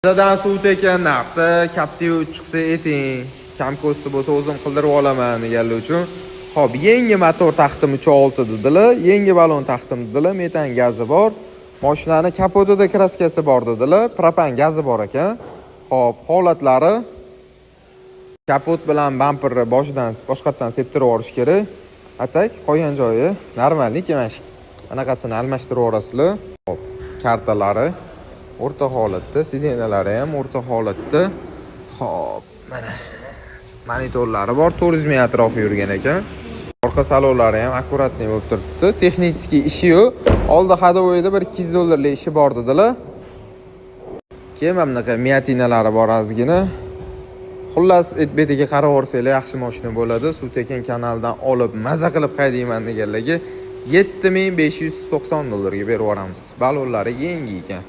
Bizadan suv tekin narxda Captiva chiqsa eting. Kam ko'sti bo'lsa, o'zim qildirib olaman deganlar uchun. Xo'p, yangi motor taqdim, 3.6 dedilar, yangi balon taqdim dedilar, metan gazi bor. Mashinani kapotida краска si bor dedilar, propan gazi bor ekan. Xo'p, holatlari: kapot bilan bamperni boshidan boshqatdan septirib yuborish kerak. А так qolgan joyi нормальный, mana shu anaqasini almashtirib yuborasizlar. Xo'p, kartalari o'rta holatda, сиденья lari ham o'rta holatda. Xo'p, mana monitorlari bor, 400 ming atrofi yurgan ekan. Orqa salonlari ham аккуратный bo'lib turibdi. Технический ishi yo'q. Oldi ходовой da bir 200 dollarlik ishi bor dedilar. Keyin mana bunaqa мятина lari bor ozgina. Xullas, et betiga qarab yuborsanglar, yaxshi mashina bo'ladi. Suv tekin kanaldan olib, maza qilib haydayman deganlarga 7590 dollarga berib yuboramiz. Balonlari yangi ekan.